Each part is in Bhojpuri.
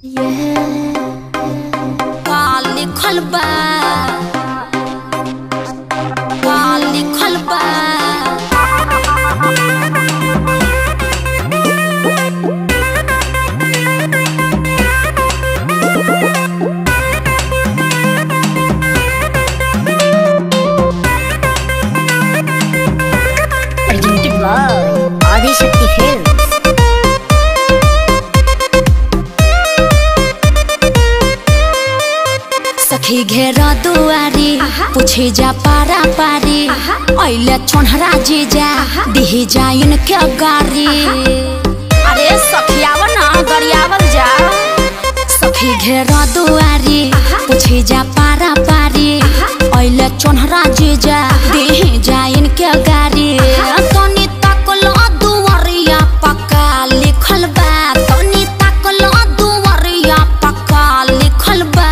का लिखल बा, का लिखल बा। Presented by Adishakti Films. सखी घेरा दुआरी पूछे जा पारा पारी, अइले चोन्हरा जीजा दिही जा इनके गारी। अरे सखियावन ना गरियावल जा। सखी घेरा दुआरी पूछे जा पारा पारी, अइले चोन्हरा जीजा दिही जा इनके गारी। तनी तकलो दुआरिया पक्का लिखल बा, तनी तकलो दुआरिया पक्का लिखल बा।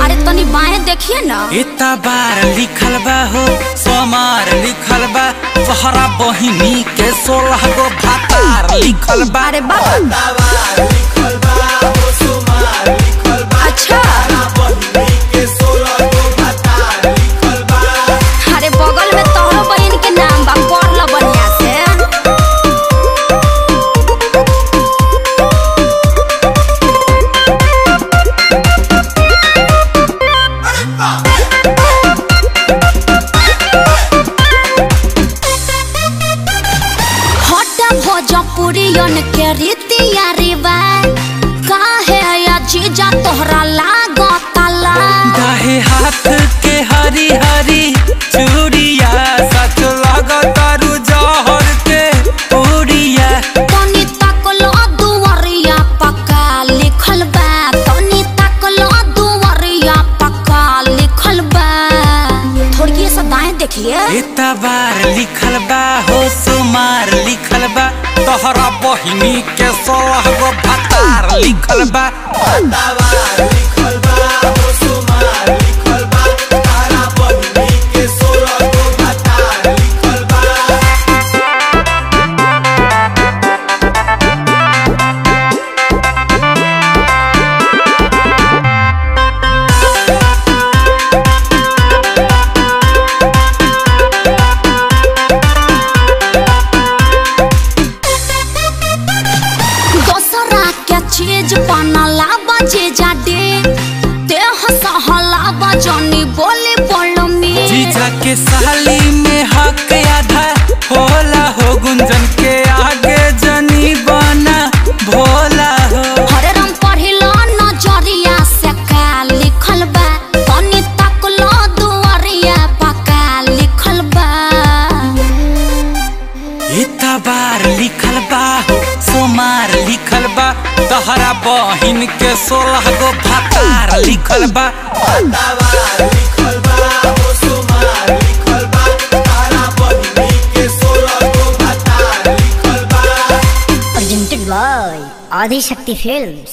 अरे तनी बाएं देखिए ना। इतना बार लिखल बा हो सोमार लिखल बा, तोहरा बहिनी के 16 गो भातार लिखल बा। अरे बाबा अच्छा, अरे बगल में तोहरो बहिन के नाम बा, पढ़ ल बढ़िया से। भोजपुरियन के रीतिया रिवाज काहे या जीजा तोहरा लागतला। दाहे हाथ के हरी हरी चूड़िया, सच लागतारू जहर के पूड़िया। तनी तकलो दुआरिया पक्का लिखल बा, तनी तकलो दुआरिया पक्का लिखल बा। थोड़ी सा दाएं देखिए। इतना बार लिखल बा हो सुमार लिखल बा, तोहरा बहिनी के 16 गो भातार लिखल बा। चीज बनला बजे जाडे देह सहला बजनी बोले बोलो में। जीजा के साली में हक आधा होला हो, गुंजन के आगे जनी बना भोला हो। हरे राम पढ़िलो नजरिया से का लिखल बा, तनी तकलो दुआरिया पक्का लिखल बा। इतना बार लिखल बा हो सोमार लिखल बा, तोहरा बहिन के 16 गो भातार लिखल बा। Presented by Adishakti Films.